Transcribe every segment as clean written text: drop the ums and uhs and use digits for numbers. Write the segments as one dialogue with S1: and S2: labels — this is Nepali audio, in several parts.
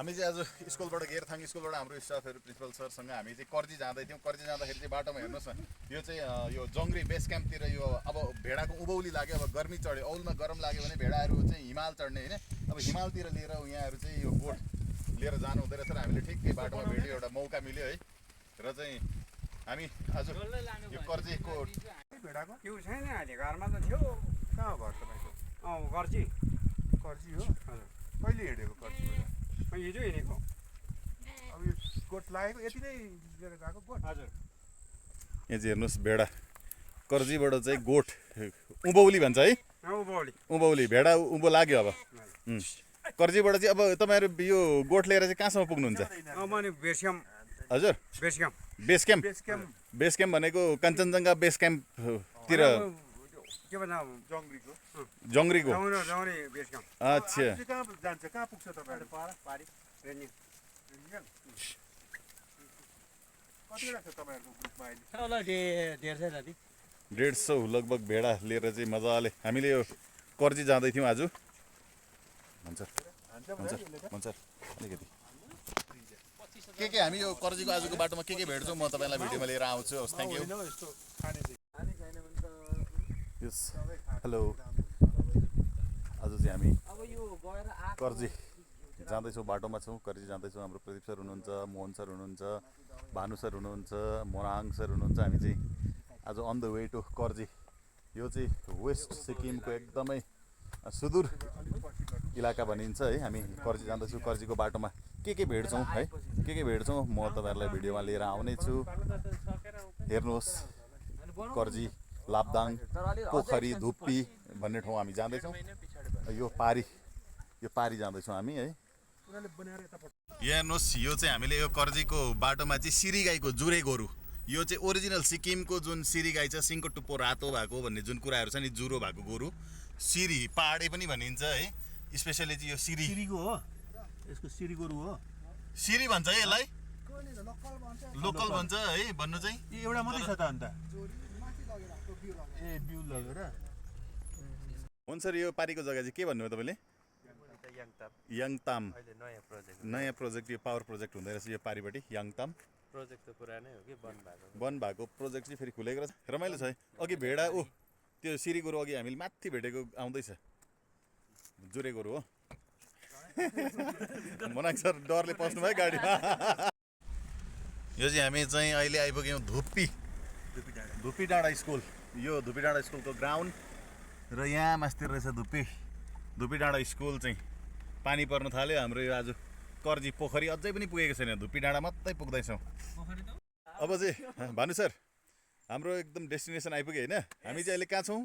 S1: हामी चाहिँ आज स्कुलबाट गेरथाङ स्कुलबाट हाम्रो स्टाफहरू प्रिन्सिपल सरसँग हामी चाहिँ कर्जी जाँदै थियौँ। कर्जी जाँदाखेरि चाहिँ बाटोमा हेर्नुहोस् न, यो चाहिँ यो जङ्ग्री बेस क्याम्पतिर यो अब भेडाको उभौली लाग्यो, अब गर्मी चढ्यो, औलमा गरम लाग्यो भने भेडाहरू चाहिँ हिमाल चढ्ने होइन। अब हिमालतिर लिएर यहाँहरू चाहिँ यो गोठ लिएर जानु हुँदो रहेछ र हामीले ठिकै बाटोमा भेट्यो, एउटा मौका मिल्यो है। र चाहिँ हामी आज यो कर्जीको
S2: भेडाको त्यो छैन अहिले घरमा त थियो।
S3: कहाँ घर तपाईँको?
S2: गर्जी
S3: कर्जी हो?
S2: हजुर।
S3: कहिले हिँडेको कर्जीबाट?
S2: हिजो हिँडेको।
S3: अब यो गोठ लागेको यति नै लिएर गएको गोठ?
S2: हजुर।
S1: यहाँ चाहिँ हेर्नुहोस् भेडा कर्जीबाट चाहिँ गोठ उभौली भन्छ है। उभौली भेडा उँभो लाग्यो अब। कर्जीबाट चाहिँ अब तपाईँहरू यो गोठ लिएर चाहिँ कहाँसम्म पुग्नुहुन्छ? हजुर बेस क्याम्प भनेको कञ्चनजङ्घा बेस क्याम्पतिर जङ्ग्रीको। अच्छा
S3: कहाँ जान्छ, कहाँ पुग्छ तपाईँहरू? कतिवटा छ तपाईँहरूको ग्रुपमा अहिले?
S1: 150 लगभग भेडा लिएर चाहिँ मजाले हामीले यो कर्जी जाँदै थियौँ आज। हुन्छ अलिकति के हामी यो कर्जीको आजको बाटोमा के भेट्छौँ म तपाईँलाई भिडियोमा लिएर आउँछु। हस्, थ्याङ्क यू। Yes, hello. आज चाहिँ हामी कर्जी जाँदैछौँ, बाटोमा छौँ, कर्जी जाँदैछौँ। हाम्रो प्रदीप सर हुनुहुन्छ, मोहन सर हुनुहुन्छ, भानु सर हुनुहुन्छ, मोराङ सर हुनुहुन्छ। हामी चाहिँ आज अन द वे टु कर्जी। यो चाहिँ वेस्ट सिक्किमको एकदमै सुदूर इलाका भनिन्छ है। हामी कर्जी जाँदैछौँ, कर्जीको बाटोमा के भेट्छौँ है, के भेट्छौँ म तपाईँहरूलाई भिडियोमा लिएर आउने छु। हेर्नुहोस्, कर्जी, लाब्दाङ, पोखरी, धुप्पी भन्ने ठाउँ हामी जाँदैछौँ। यो पारी जाँदैछौँ हामी है। हेर्नुहोस्, यो चाहिँ हामीले यो कर्जीको बाटोमा चाहिँ सिरी गाईको जुरे गोरु, यो चाहिँ ओरिजिनल सिक्किमको जुन सिरी गाई छ, सिङको टुप्पो रातो भएको भन्ने जुन कुराहरू छ नि, जुरो भएको गोरु, सिरी पहाडे पनि भनिन्छ है। स्पेसली चाहिँ यो सिरीको हो, यसको सिरी गोरु हो, सिरी भन्छ है यसलाई, लोकल भन्छ है भन्नु चाहिँ।
S3: एउटा मात्रै छ त अन्त? ए बिउ लगेर
S1: हुन्छ। यो पारीको जग्गा चाहिँ के भन्नुभयो तपाईँले? याङताम। नयाँ प्रोजेक्ट, यो पावर प्रोजेक्ट हुँदै रहेछ यो पारीपट्टि। याङताम
S4: प्रोजेक्ट त पुरानै हो कि
S1: बन भएको प्रोजेक्ट चाहिँ फेरि खुलेको रहेछ, रमाइलो छ है। अघि भेडा त्यो सिरी गोरु अघि हामीले माथि भेटेको आउँदैछ, जुरे गोरु हो। मनाङ सर डरले पस्नु भयो गाडीमा। यो चाहिँ हामी चाहिँ अहिले आइपुग्यौँ धुप्पी डाँडा स्कुल। यो धुप्पी डाँडा स्कुलको ग्राउन्ड र यहाँ मास्तिर रहेछ धुप्पी डाँडा स्कुल चाहिँ। पानी पर्न थाल्यो। हाम्रो यो आज कर्जी पोखरी अझै पनि पुगेको छैन, धुप्पी डाँडा मात्रै पुग्दैछौँ। अब चाहिँ भानु सर, हाम्रो एकदम डेस्टिनेसन आइपुग्यो होइन। हामी चाहिँ अहिले कहाँ छौँ?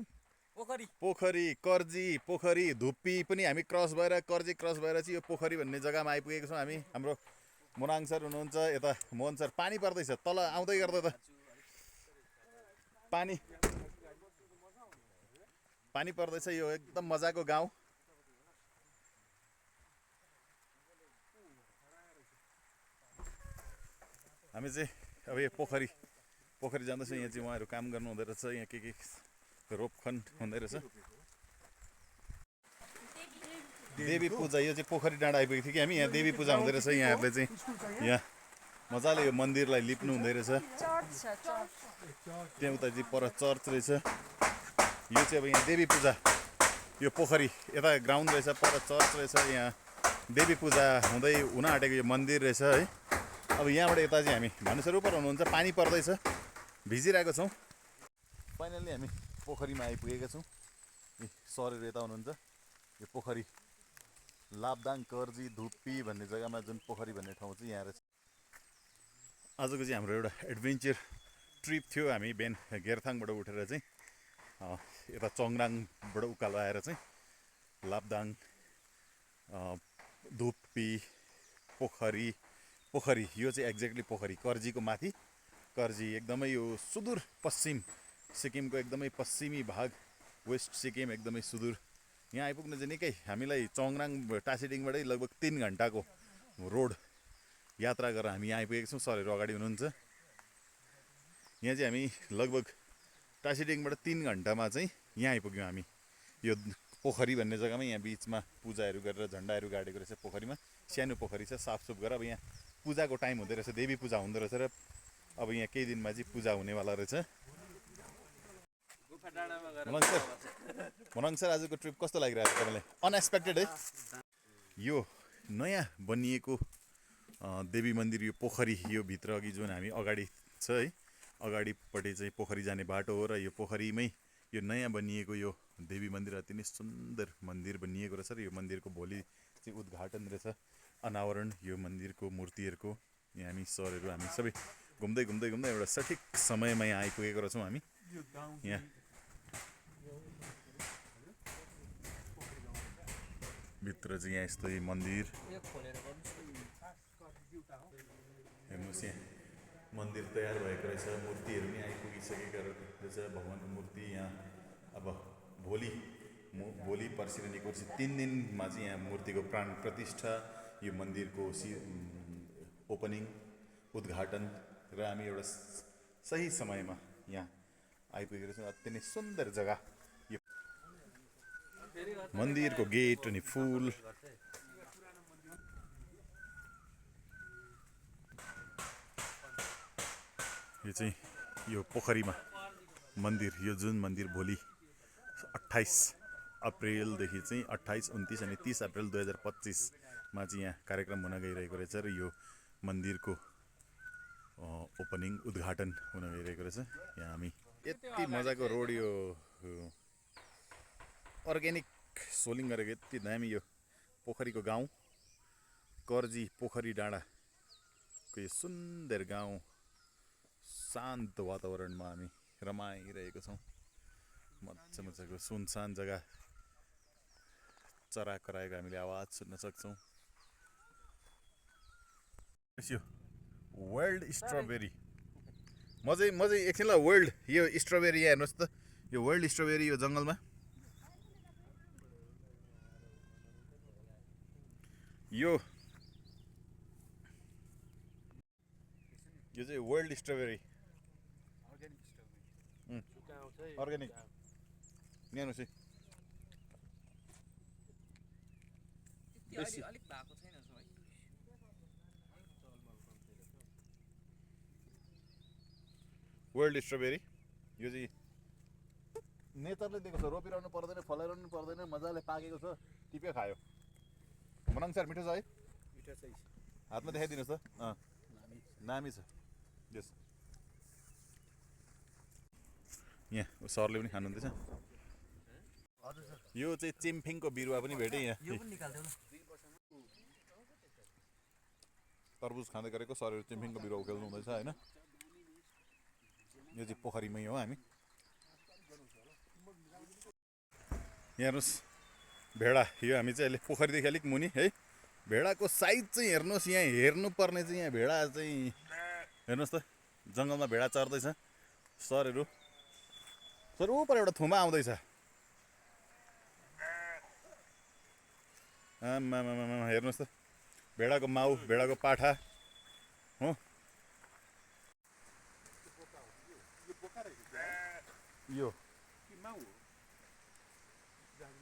S1: पोखरी, कर्जी, पोखरी, धुप्पी पनि हामी क्रस भएर, कर्जी क्रस भएर चाहिँ यो पोखरी भन्ने जग्गामा आइपुगेको छौँ हामी। हाम्रो मोनाङ सर हुनुहुन्छ, यता मोहन सर। पानी पर्दैछ तल आउँदै गर्दा त पानी पर्दैछ। यो एकदम मजाको गाउँ। हामी चाहिँ अब यो पोखरी जाँदैछौँ। यहाँ चाहिँ उहाँहरू काम गर्नु हुँदो रहेछ, यहाँ के रोपखन हुँदै रहेछ। देवी पूजा, यो चाहिँ पोखरी डाँडा आइपुगेको थियो कि हामी। यहाँ देवी पूजा हुँदै रहेछ। यहाँहरूले चाहिँ यहाँ मजाले यो मन्दिरलाई लिप्नु हुँदै रहेछ। त्यहाँ उता चाहिँ पर चर्च रहेछ। यो चाहिँ अब यहाँ देवी पूजा, यो पोखरी यता ग्राउन्ड रहेछ, पर चर्च रहेछ। यहाँ देवी पूजा हुन आँटेको यो मन्दिर रहेछ है। अब यहाँबाट यता चाहिँ हामी भानुसर उपर हुनुहुन्छ, पानी पर्दैछ, भिजिरहेको छौँ। फाइनल्ली हामी पोखरीमा आइपुगेका छौँ। सरहरू यता हुनुहुन्छ। यो पोखरी लाब्दाङ, कर्जी, धुप्पी भन्ने जग्गामा जुन पोखरी भन्ने ठाउँ चाहिँ यहाँ रहेछ। आजको चाहिँ हाम्रो एउटा एडभेन्चर ट्रिप थियो। हामी बिहान गेरथाङबाट उठेर चाहिँ यता चङराङबाट उकालो आएर चाहिँ लाब्दाङ, धुप्पी, पोखरी यो चाहिँ एक्ज्याक्टली पोखरी कर्जीको माथि। कर्जी एकदमै यो सुदूर पश्चिम सिक्किमको एकदमै पश्चिमी भाग, वेस्ट सिक्किम एकदमै सुदूर। यहाँ आइपुग्नु चाहिँ निकै हामीलाई चङराङ टासिडिङबाटै लगभग 3 घन्टाको रोड यात्रा गरेर हामी यहाँ आइपुगेको छौँ। सरहरू अगाडि हुनुहुन्छ। यहाँ चाहिँ हामी लगभग टासिडिङबाट 3 घन्टामा चाहिँ यहाँ आइपुग्यौँ हामी। यो पोखरी भन्ने जग्गामा यहाँ बिचमा पूजाहरू गरेर झन्डाहरू गाडेको रहेछ पोखरीमा। सानो पोखरी छ, साफसुफ गरेर अब यहाँ पूजाको टाइम हुँदो रहेछ, देवी पूजा हुँदो रहेछ र अब यहाँ केही दिनमा चाहिँ पूजा हुनेवाला रहेछ। मनङ सर आजको ट्रिप कस्तो लागिरहेको छ तपाईँलाई? अनएक्सपेक्टेड है। यो नयाँ बनिएको देवी मन्दिर, यो पोखरी, यो भित्र अघि जुन हामी अगाडि छ है, अगाडिपट्टि चाहिँ पोखरी जाने बाटो हो र यो पोखरीमै यो नयाँ बनिएको यो देवी मन्दिर अति नै सुन्दर मन्दिर बनिएको रहेछ र यो मन्दिरको भोलि चाहिँ उद्घाटन रहेछ, अनावरण यो मन्दिरको मूर्तिहरूको। यहाँ हामी सरहरू हामी सबै घुम्दै घुम्दै घुम्दै एउटा सठिक समयमा यहाँ आइपुगेको रहेछौँ हामी। यहाँ भित्र चाहिँ यहाँ यस्तो मन्दिर हेर्नुहोस्, यहाँ मन्दिर तयार भएको रहेछ, मूर्तिहरू पनि आइपुगिसकेका रहेछ, भगवान्को मूर्ति यहाँ। अब भोलि पर्सि र निकोर्सि 3 दिनमा चाहिँ यहाँ मूर्तिको प्राण प्रतिष्ठा, यो मन्दिरको ओपनिङ उद्घाटन र हामी एउटा सही समयमा यहाँ आइपुगेको छौँ। अति नै सुन्दर जग्गा यो मन्दिरको गेट अनि फुल। यो चाहिँ यो पोखरीमा मन्दिर, यो जुन मन्दिर भोलि 28 अप्रिलदेखि चाहिँ 28, 29 अनि 30 अप्रिल 2025मा चाहिँ यहाँ कार्यक्रम हुन गइरहेको रहेछ र यो मन्दिरको ओपनिङ उद्घाटन हुन गइरहेको रहेछ। यहाँ हामी यति मजाको रोड, यो अर्ग्यानिक सोलिङ गरेको यति दामी यो पोखरीको गाउँ, कर्जी पोखरी डाँडाको यो सुन्दर गाउँ, शान्त वातावरणमा हामी रमाइरहेको छौँ। मजा मजाको सुनसान जग्गा, चरा कराएको हामीले आवाज सुन्न सक्छौँ। यो वर्ल्ड स्ट्रबेरी, म चाहिँ एकछिनलाई वर्ल्ड यो स्ट्रबेरी यहाँ हेर्नुहोस् त, यो वर्ल्ड स्ट्रबेरी यो जङ्गलमा यो चाहिँ वर्ल्ड स्ट्रबेरी अर्ग्यानिक यहाँ हेर्नुहोस् है। वर्ल्ड स्ट्रबेरी यो चाहिँ नेचरले दिएको छ, रोपिरहनु पर्दैन, फलाइरहनु पर्दैन, मजाले पाकेको छ, टिप्यो खायो। मनङ सर मिठो छ है?
S3: मिठो छ।
S1: हातमा देखाइदिनुहोस् त। नामी छ यस। यहाँ सरले पनि खानुहुँदैछ। यो चाहिँ चिम्फिङको बिरुवा पनि भेटेँ यहाँ। तरबुज खाँदै गरेको सरहरू चिम्फिङको बिरुवा उखेल्नु हुँदैछ होइन। यो चाहिँ पोखरीमै हो हामी। यहाँ हेर्नुहोस् भेडा, यो हामी चाहिँ अहिले पोखरीदेखि अलिक मुनि है। भेडाको साइज चाहिँ हेर्नुहोस्, यहाँ हेर्नुपर्ने चाहिँ यहाँ भेडा चाहिँ हेर्नुहोस् त, जङ्गलमा भेडा चर्दैछ। सरहरू सर उपर एउटा थुमा आउँदैछ। आमामामा हेर्नुहोस् त, भेडाको माउ, भेडाको पाठा हो। यो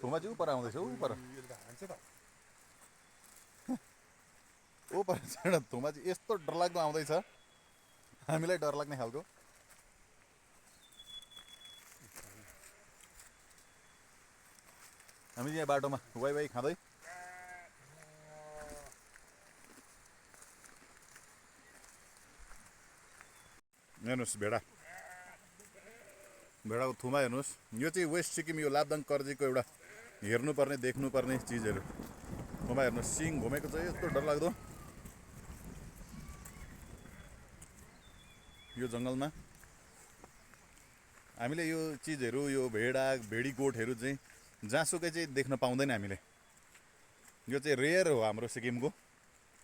S1: थुमा चाहिँ उपर आउँदैछ, उपर थुमा चाहिँ यस्तो डरलाग्दो आउँदैछ, हामीलाई डर लाग्ने खालको। हामी यहाँ बाटोमा वाइ खाँदै हेर्नुहोस् भेडाको थुमा हेर्नुहोस्। यो चाहिँ वेस्ट सिक्किम, यो लाब्दाङ कर्जीको एउटा हेर्नुपर्ने देख्नुपर्ने चिजहरू। थुमा हेर्नुहोस्, सिङ घुमेको चाहिँ यस्तो डरलाग्दो। यो जङ्गलमा हामीले यो चिजहरू, यो भेडी गोठहरू चाहिँ जहाँसुकै चाहिँ देख्न पाउँदैन हामीले। यो चाहिँ रेयर हो हाम्रो सिक्किमको।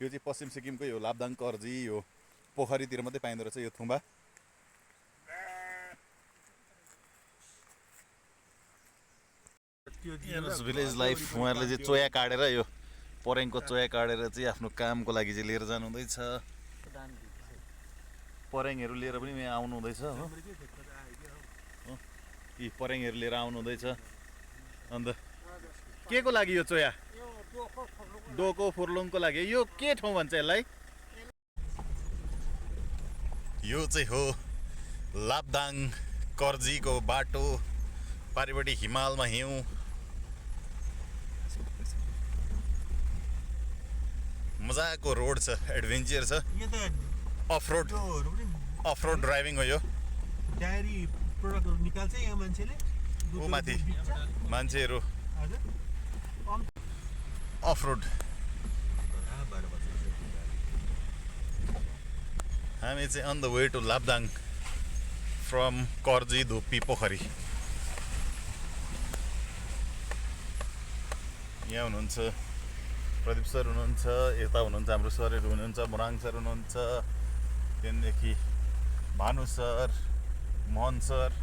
S1: यो चाहिँ पश्चिम सिक्किमको यो लाब्दाङ कर्जी, यो पोखरीतिर मात्रै पाइँदो रहेछ यो थुम्बा। भिलेज लाइफ उहाँहरूले चाहिँ चोया काटेर, यो परेङको चोया काटेर चाहिँ आफ्नो कामको लागि चाहिँ लिएर जानुहुँदैछ। परेङहरू लिएर पनि यहाँ आउनु हुँदैछ हो। यी परेङहरू लिएर आउनु हुँदैछ। अन्त के को लागि यो चोया? डोको फुर्लुङको लागि यो के ठाउँ भन्छ यसलाई यो चाहिँ हो लाब्दाङ कर्जीको बाटो पारिपट्टि हिमालमा हिउँ मजाको रोड छ एडभेन्चर छ अफ रोड ड्राइभिङ हो यो
S3: डायरी प्रोडक्टहरु निकाल्छ यहाँ मान्छेले
S1: ऊ माथि मान्छेहरू अफ रोड हामी चाहिँ on the way to Labdang from Karji Dhuppi Pokhari यहाँ हुनुहुन्छ प्रदीप सर हुनुहुन्छ यता हुनुहुन्छ हाम्रो सरहरू हुनुहुन्छ मोराङ सर हुनुहुन्छ त्यहाँदेखि भानु सर मोहन सर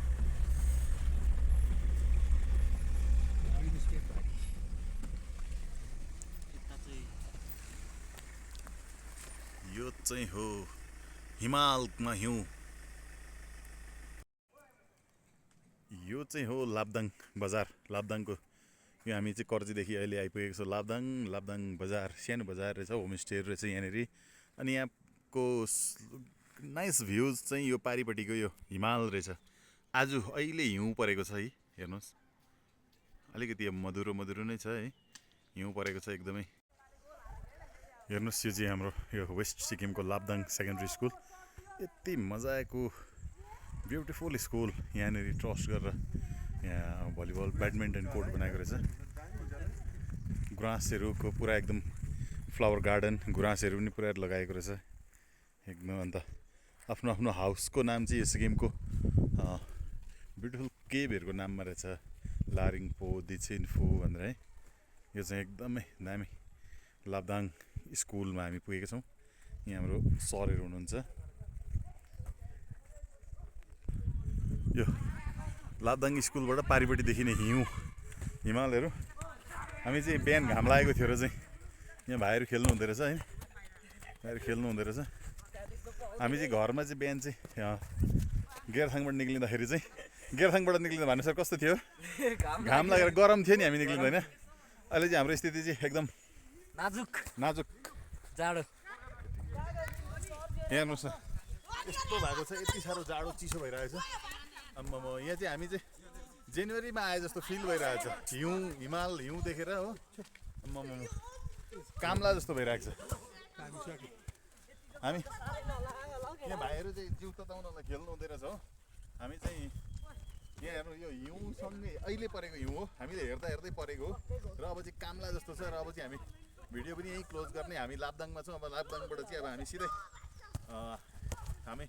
S1: यो चाहिँ हो हिमालमा हिउँ यो चाहिँ हो लाब्दाङ बजार लाब्दाङको यो हामी चाहिँ कर्जीदेखि अहिले आइपुगेको छौँ लाब्दाङ बजार सानो बजार रहेछ होमस्टेहरू रहेछ यहाँनिर अनि यहाँको नाइस भ्युज चाहिँ यो पारिपट्टिको यो हिमाल रहेछ आज अहिले हिउँ परेको छ है हेर्नुहोस् अलिकति मधुरो नै छ है हिउँ परेको छ एकदमै हेर्नुहोस् यो चाहिँ हाम्रो यो वेस्ट सिक्किमको लाब्दाङ सेकेन्ड्री स्कुल यति मजाको ब्युटिफुल स्कुल यहाँनिर ट्रस्ट गरेर यहाँ भलिबल ब्याडमिन्टन कोर्ट बनाएको रहेछ गुराँसहरूको पुरा एकदम फ्लावर गार्डन गुराँसहरू पनि पुरा लगाएको रहेछ एकदम अन्त आफ्नो आफ्नो हाउसको नाम चाहिँ यो सिक्किमको ब्युटिफुल केभहरूको नाममा रहेछ लारिङपो दिछिन्फू भनेर है यो चाहिँ एकदमै दामी लाब्दाङ स्कुलमा हामी पुगेका छौँ यहाँ हाम्रो सरहरू हुनुहुन्छ यो लाब्दाङ स्कुलबाट पारिपट्टि देखिने हिमालहरू हामी चाहिँ बिहान घाम लागेको थियो र चाहिँ यहाँ भाइहरू खेल्नु हुँदो रहेछ है भाइहरू खेल्नु हुँदो रहेछ हामी चाहिँ घरमा चाहिँ बिहान चाहिँ गेरथाङबाट निक्लिँदाखेरि चाहिँ गेरथाङबाट निक्लिँदा भन्नु सर कस्तो थियो घाम लागेर गरम थियो नि हामी निक्लिँदा होइन अहिले चाहिँ हाम्रो स्थिति चाहिँ एकदम नाजुक
S4: जाडो
S1: हेर्नुहोस् न यस्तो भएको छ यति साह्रो जाडो चिसो भइरहेको छ आम्मा यहाँ चाहिँ हामी चाहिँ जनवरीमा आए जस्तो फिल भइरहेको छ हिमाल हिउँ देखेर हो आम्मा कामला जस्तो भइरहेको छ हामी यहाँ भाइहरू चाहिँ जिउ तताउनलाई खेल्नु हुँदो रहेछ हो हामी चाहिँ यहाँ हेर्नु यो हिउँसँगै अहिले परेको हिउँ हो हामीले हेर्दै परेको हो र अब चाहिँ कामला जस्तो छ र अब चाहिँ हामी भिडियो पनि यहीँ क्लोज गर्ने हामी लाब्दाङमा छौँ अब लाब्दाङबाट चाहिँ अब हामी सिधै हामी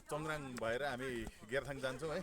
S1: चङराङ भएर हामी गेरथाङ जान्छौँ है